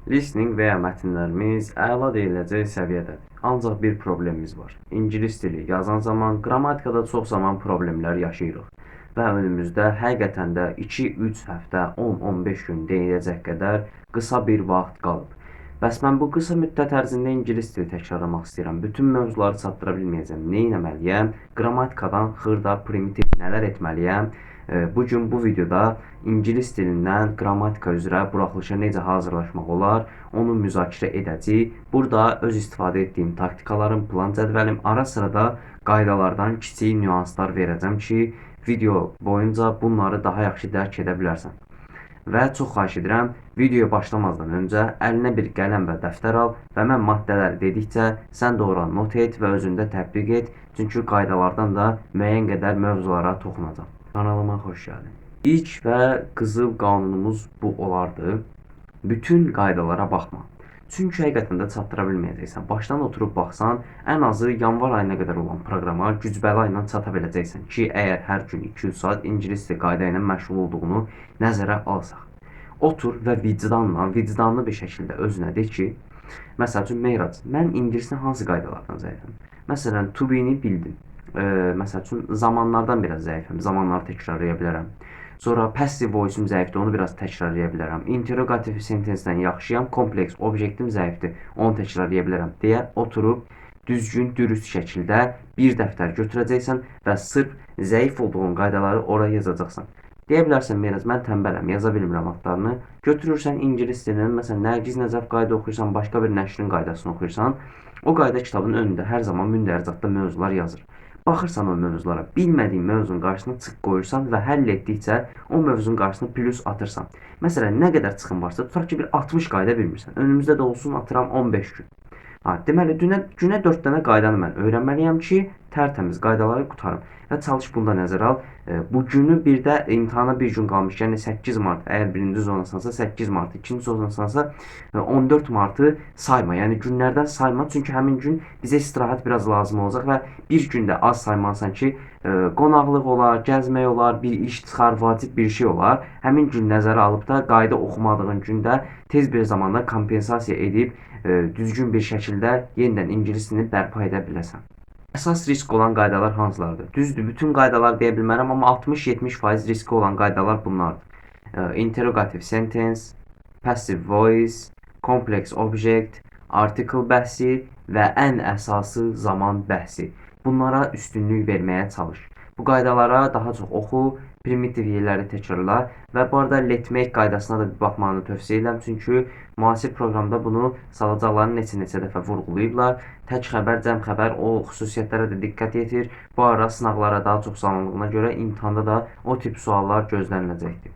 Listening və ya mətnlərimiz əla deyiləcək səviyyədədir. Ancaq bir problemimiz var. İngilis dili yazan zaman qrammatikada çox zaman problemlər yaşayırıq və önümüzdə həqiqətən də 2-3 həftə, 10-15 gün deyiləcək qədər qısa bir vaxt qalıb. Bəs mən bu qısa müddət ərzində ingilis dili təkrarlamaq istəyirəm. Bütün mövzuları çatdıra bilməyəcəm. Nə etməliyəm? Qrammatikadan xırda, primitiv nələr etməliyəm? Bu gün bu videoda ingilis dilindən qrammatika üzrə buraxılışa necə hazırlaşmaq olar, onu müzakirə edəcəyik. Burada öz istifadə etdiyim taktikalarım, plan cədvəlim, ara sıra da qaydalardan kiçik nüanslar verəcəm ki, video boyunca bunları daha yaxşı dərk edə bilərsən. Və çox xahiş edirəm, videoya başlamazdan öncə əlinə bir qələm və dəftər al və mən maddələri dedikcə sən də ora not et və özündə tətbiq et. Çünki qaydalardan da müəyyən qədər mövzulara toxunacam. Kanalıma xoş gəldin. İlk və qızıl qanunumuz bu olardı. Bütün qaydalara baxma. Çünki həqiqətən də çatdıra bilməyəcəksən. Başdan oturub baxsan, ən azı yanvar ayına qədər olan proqrama güc-bəla ilə çata biləcəksən ki, əgər hər gün 2-3 saat ingilis dili qayda ilə məşğul olduğunu nəzərə alsaq. Otur və vicdanla, vicdanlı bir şəkildə özünə de ki, məsəl üçün Meyrac, mən ingilisdə hansı qaydalardan zəifəm? Məsələn, to be-ni bildim. Məsəl üçün zamanlardan biraz zəifəm, zamanları təkrarlaya bilərəm. Sonra passive voice-um zəifdir, onu biraz təkrarlaya bilərəm. Interrogative sentence-dən yaxşıyam, complex objectim zəifdir, onu təkrarlaya bilərəm deyə oturub düzgün, dürüst şəkildə bir dəftər götürəcəksən və sırf zəif olduğun qaydaları ora yazacaqsan. Deyə bilərsən, Meyraz, mən tənbələm, yaza bilmirəm adlarını. Götürürsən ingilis dilinin, məsələn, Nərgiz Nəcəf qayda oxuyursan, başqa bir nəşrin qaydasını oxuyursan, o qayda kitabının önündə hər zaman mündəricatda mövzular yazır. Baxırsan o mövzulara, bilmədiyin mövzunun qarşısına çıx qoyursan və həll etdikcə o mövzunun qarşısına plus atırsan. Məsələn, nə qədər çıxın varsa, tutaq ki, bir 60 qayda bilmirsən. Önümüzdə də olsun, atıram 15 gün. Ha, deməli, günə 4 dənə qaydanı mən öyrənməliyəm ki, tərtəmiz qaydaları qurtarım. Və çalış bunu da nəzərə al. Bu günü bir də imtahana bir gün qalmış, yəni 8 mart, əgər birinci zonasansa 8 mart, ikinci zonasansa 14 martı sayma. Yəni günlərdən sayma, çünki həmin gün bizə istirahət biraz lazım olacaq və bir gündə az saymalısan ki, qonaqlıq olar, gəzmək olar, bir iş çıxar, vacib bir şey olar. Həmin gün nəzərə alıb da qayda oxumadığın gündə tez bir zamanda kompensasiya edib düzgün bir şəkildə yenidən ingilis dilini bərpa edə biləsən. Əsas risk olan qaydalar hansılardır? Düzdür, bütün qaydalar deyə bilmərəm, amma 60-70% riski olan qaydalar bunlardır. Interrogative sentence, passive voice, complex object, article bəhsi və ən əsası zaman bəhsi. Bunlara üstünlük verməyə çalış. Bu qaydalara daha çox oxu, primitiv yerləri təkrarla və bu arada let make qaydasına da bir baxmanı tövsiyə edirəm. Çünki müasir proqramda bunu salacaqlarını neçə-neçə dəfə vurğulayıblar. Tək xəbər, cəm xəbər, o xüsusiyyətlərə də diqqət yetir. Bu ara sınaqlara daha çox salındığına görə imtahanda da o tip suallar gözləniləcəkdir.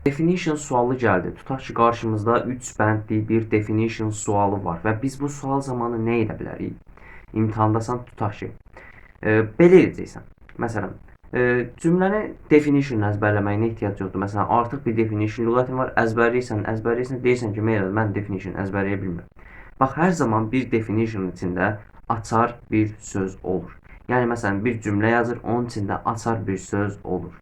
Definition sualı gəldi. Tutaq ki, qarşımızda 3 bəndli bir definition sualı var və biz bu sual zamanı nə edə bilərik? İmtahandasan, tutaq ki, belə edəcəksən. Məsələn, cümləni definition əzbərləməyinə ehtiyac yoxdur. Məsələn, artıq bir definition lüğətin var, əzbərləyirsən, əzbərləyirsən, deyirsən ki, Meyra, mən definition əzbərləyə bilmirəm. Bax, hər zaman bir definition içində açar bir söz olur. Yəni, məsələn, bir cümlə yazır, onun içində açar bir söz olur.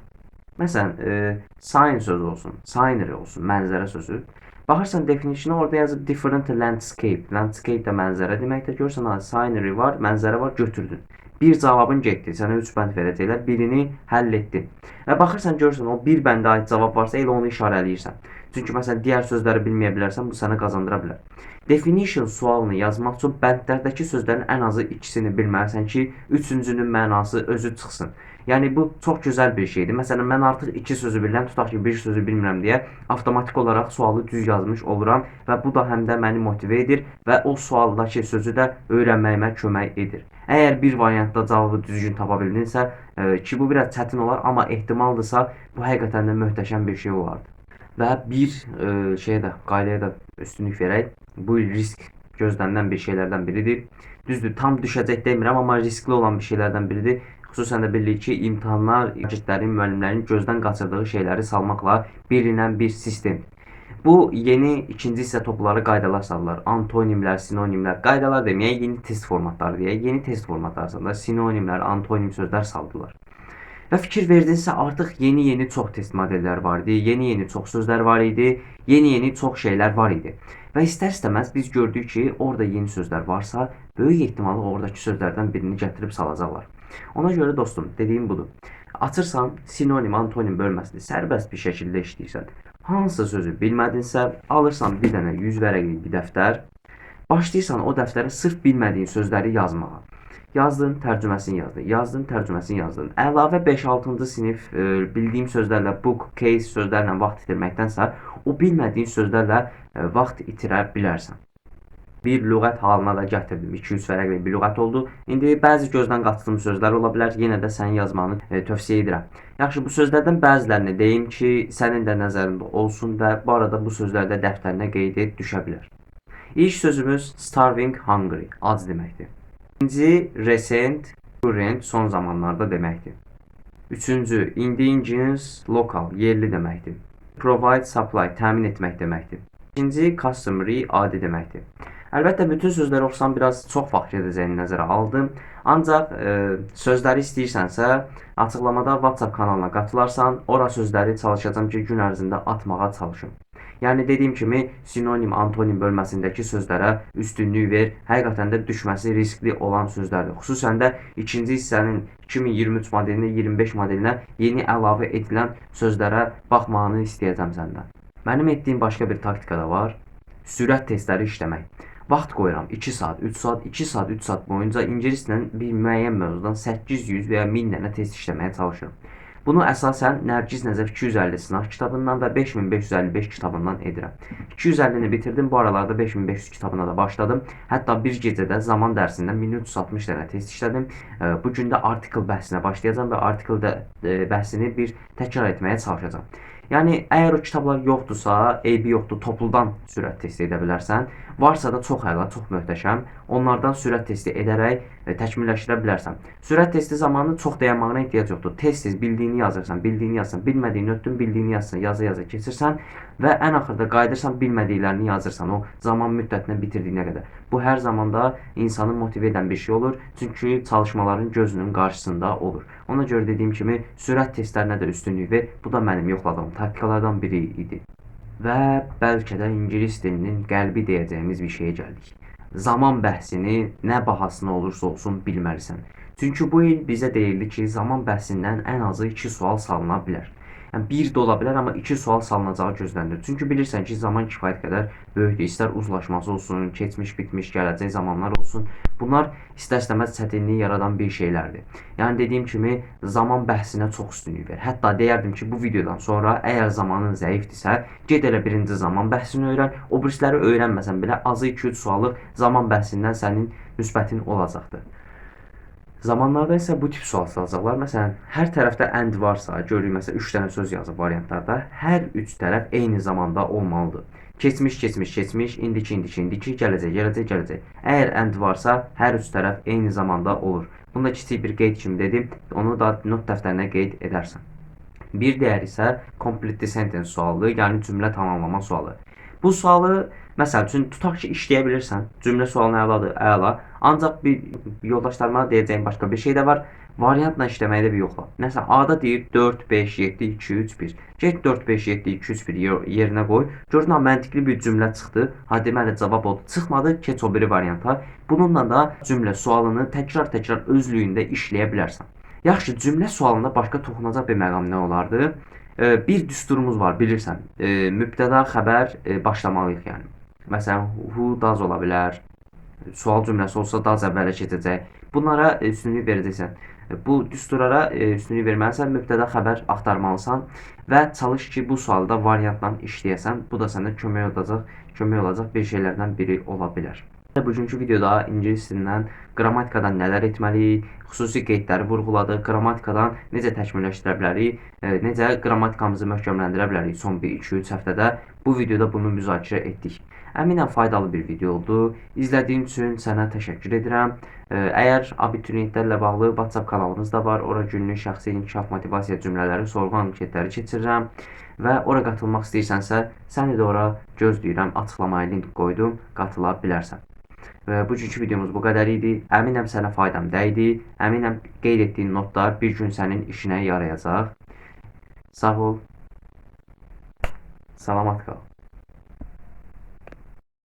Məsələn, sign sözü olsun, scenery olsun, mənzərə sözü. Baxırsan definition'a, orada yazıb different landscape. Landscape də mənzərə deməkdir. Görürsən, ha, scenery var, mənzərə var, götürdün. Bir cavabın getdi, sənə 3 bənd verəcəklər, birini həll etdin. Və baxırsan, görürsən, o bir bəndə aid cavab varsa, elə onu işarələyirsən. Çünki, məsələn, digər sözləri bilməyə bilərsən, bu sənə qazandıra bilər. Definition sualını yazmaq üçün bəndlərdəki sözlərin ən azı ikisini bilməlisən ki, üçüncünün mənası özü çıxsın. Yəni, bu çox gözəl bir şeydir. Məsələn, mən artıq iki sözü bilirəm, tutaq ki, bir sözü bilmirəm deyə avtomatik olaraq sualı düz yazmış oluram və bu da həm də məni motive edir və o sualdakı sözü də öyrənməyimə kömək edir. Əgər bir variantda cavabı düzgün tapa bildinsə, ki, bu biraz çətin olar, amma ehtimaldırsa, bu həqiqətən də möhtəşəm bir şey olardı. Və bir şeyə də, qaydaya da üstünlük verək. Bu risk gözlənilən bir şeylərdən biridir. Düzdür, tam düşəcək demirəm, amma riskli olan bir şeylərdən biridir. Xüsusən də bilirik ki, imtahanlar şagirdlərin, müəllimlərin gözdən qaçırdığı şeyləri salmaqla bilinən bir sistemdir. Bu yeni ikinci hissə topları qaydalar salırlar. Antonimlər, sinonimlər, qaydalar deməyək, yeni test formatları deyək. Yeni test formatları salırlar. Sinonimlər, antonim sözlər saldılar. Və fikir verdinsə, artıq yeni-yeni çox test modelləri var idi, yeni-yeni çox sözlər var idi, yeni-yeni çox şeylər var idi. Və istər-istəməz biz gördük ki, orada yeni sözlər varsa, böyük ehtimalla oradakı sözlərdən birini gətirib salacaqlar. Ona görə dostum, dediyim budur. Açırsan sinonim, antonim bölməsini sərbəst bir şəkildə işləyirsən. Hansısa sözü bilmədinsə, alırsan bir dənə 100 vərəqlik bir dəftər, başlayırsan o dəftərə sırf bilmədiyin sözləri yazmağa. Yazdın, tərcüməsini yazdın, yazdın, tərcüməsini yazdın. Əlavə 5-6-cı sinif bildiyim sözlərlə, book, case sözlərlə vaxt itirməkdənsə, o bilmədiyin sözlərlə vaxt itirə bilərsən. Bir lüğət halına da gətirdim. 2-3 vərəqlik bir lüğət oldu. İndi bəzi gözdən qaçdığım sözlər ola bilər. Yenə də sənin yazmanı tövsiyə edirəm. Yaxşı, bu sözlərdən bəzilərini deyim ki, sənin də nəzərində olsun və bu arada bu sözlər də dəftərinə qeyd et, düşə bilər. İlk sözümüz starving, hungry, ac deməkdir. İkinci, recent, current, son zamanlarda deməkdir. Üçüncü, indigenous, local, yerli deməkdir. Provide, supply, təmin etmək deməkdir. İkinci, customary, adi deməkdir. Əlbəttə, bütün sözləri oxusam biraz çox vaxt gedəcəyini nəzərə aldım. Ancaq sözləri istəyirsənsə, açıqlamada WhatsApp kanalına qatılarsan, ora sözləri çalışacağam ki, gün ərzində atmağa çalışım. Yəni, dediyim kimi, sinonim, antonim bölməsindəki sözlərə üstünlük ver. Həqiqətən də düşməsi riskli olan sözlərdir. Xüsusən də ikinci hissənin 2023 modelinə, 25 modelinə yeni əlavə edilən sözlərə baxmağını istəyəcəm səndən. Mənim etdiyim başqa bir taktika da var. Sürət testləri işləmək. Vaxt qoyuram 2 saat, 3 saat, 2 saat, 3 saat boyunca ingilis dilinin bir müəyyən mövzudan 800 və ya 1000 dənə test işləməyə çalışıram. Bunu əsasən Nərgiz Nəcəf 250 sınaq kitabından və 5555 kitabından edirəm. 250-ni bitirdim, bu aralarda 5500 kitabına da başladım. Hətta bir gecədə zaman dərsindən 1360 dənə test işlədim. Bu gün də article bəhsinə başlayacağam və article bəhsini bir təkrar etməyə çalışacağam. Yəni, əgər o kitablar yoxdursa, eybi yoxdur, topludan sürət testi edə bilərsən. Varsa da çox əla, çox möhtəşəm. Onlardan sürət testi edərək təkmilləşdirə bilərsən. Sürət testi zamanı çox dayanmağına ehtiyac yoxdur. Tez-tez bildiyini yazırsan, bildiyini yazırsan, bilmədiyini ötdün, bildiyini yazırsan, yaza-yaza keçirsən və ən axırda qayıdırsan, bilmədiklərini yazırsan o zaman müddətinə bitirdiyinə qədər. Bu hər zaman da insanı motive edən bir şey olur. Çünki çalışmaların gözünün qarşısında olur. Ona görə dediyim kimi sürət testlərinə də üstünlük ver. Bu da mənim yoxladığım taktikalardan biri idi. Və bəlkə də ingilis dilinin qəlbi deyəcəyimiz bir şeyə gəldik. Zaman bəhsini nə bahasına olursa olsun bilməlisən. Çünki bu il bizə deyildi ki, zaman bəhsindən ən azı 2 sual salına bilər. Yəni, bir də ola bilər, amma 2 sual salınacağı gözlənilir. Çünki bilirsən ki, zaman kifayət qədər böyükdür. İstər uzlaşması olsun, keçmiş, bitmiş, gələcək zamanlar olsun. Bunlar istər-istəməz çətinlik yaradan bir şeylərdir. Yəni, dediyim kimi, zaman bəhsinə çox üstünlük ver. Hətta deyərdim ki, bu videodan sonra əgər zamanın zəifdirsə, get elə birinci zaman bəhsini öyrən. O birisləri öyrənməsən belə azı 2-3 suallıq zaman bəhsindən sənin müsbətin olacaqdır. Zamanlarda isə bu tip sual salacaqlar. Məsələn, hər tərəfdə and varsa, görürük, məsələn, 3 dənə söz yazıb variantlarda, hər 3 tərəf eyni zamanda olmalıdır. Keçmiş, keçmiş, keçmiş, indiki, indiki, indiki, gələcək, gələcək, gələcək. Əgər and varsa, hər 3 tərəf eyni zamanda olur. Bunu da kiçik bir qeyd kimi dedim, onu da not dəftərinə qeyd edərsən. Bir digər isə complete the sentence sualıdır, yəni cümlə tamamlama sualı. Bu sualı, məsəl üçün, tutaq ki, işləyə bilirsən. Cümlə sualını əladır, əla. Ancaq bir yoldaşlarıma deyəcəyim başqa bir şey də var. Variantla işləməyi də bir yoxla. Məsələn, A-da deyir 4, 5, 7, 2, 3, 1. Get 4, 5, 7, 2, 3, 1 yerinə qoy. Gördün, ha, məntiqli bir cümlə çıxdı. Ha, deməli, cavab oldu. Çıxmadı, keç o biri varianta. Bununla da cümlə sualını təkrar-təkrar özlüyündə işləyə bilərsən. Yaxşı, cümlə sualında başqa toxunacaq bir məqam nə olardı? Bir düsturumuz var, bilirsən. Mübtəda xəbər başlamalıyıq yəni. Məsələn, who does ola bilər. Sual cümləsi olsa does əvvələ keçəcək. Bunlara üstünlük verəcəksən. Bu düsturlara üstünlük verməlisən, mübtəda xəbər axtarmalısan və çalış ki, bu sualda variantla işləyəsən. Bu da sənə kömək olacaq bir şeylərdən biri ola bilər. Bugünkü videoda ingilis dilindən qrammatikadan nələr etməliyik, xüsusi qeydləri vurğuladıq, qrammatikadan necə təkmilləşdirə bilərik, necə qrammatikamızı möhkəmləndirə bilərik son 1-2-3 həftədə bu videoda bunu müzakirə etdik. Əminəm faydalı bir video oldu. İzlədiyin üçün sənə təşəkkür edirəm. Əgər abituriyentlərlə bağlı WhatsApp kanalımız da var. Ora günlük şəxsi inkişaf motivasiya cümlələri, sorğu anketləri keçirirəm və ora qatılmaq istəyirsənsə, səni də ora gözləyirəm. Açıqlamaya link qoydum, qatıla bilərsən. Və bugünkü videomuz bu qədər idi. Əminəm sənə faydam dəydi. Əminəm qeyd etdiyin notlar bir gün sənin işinə yarayacaq. Sağ ol. Salamat qal.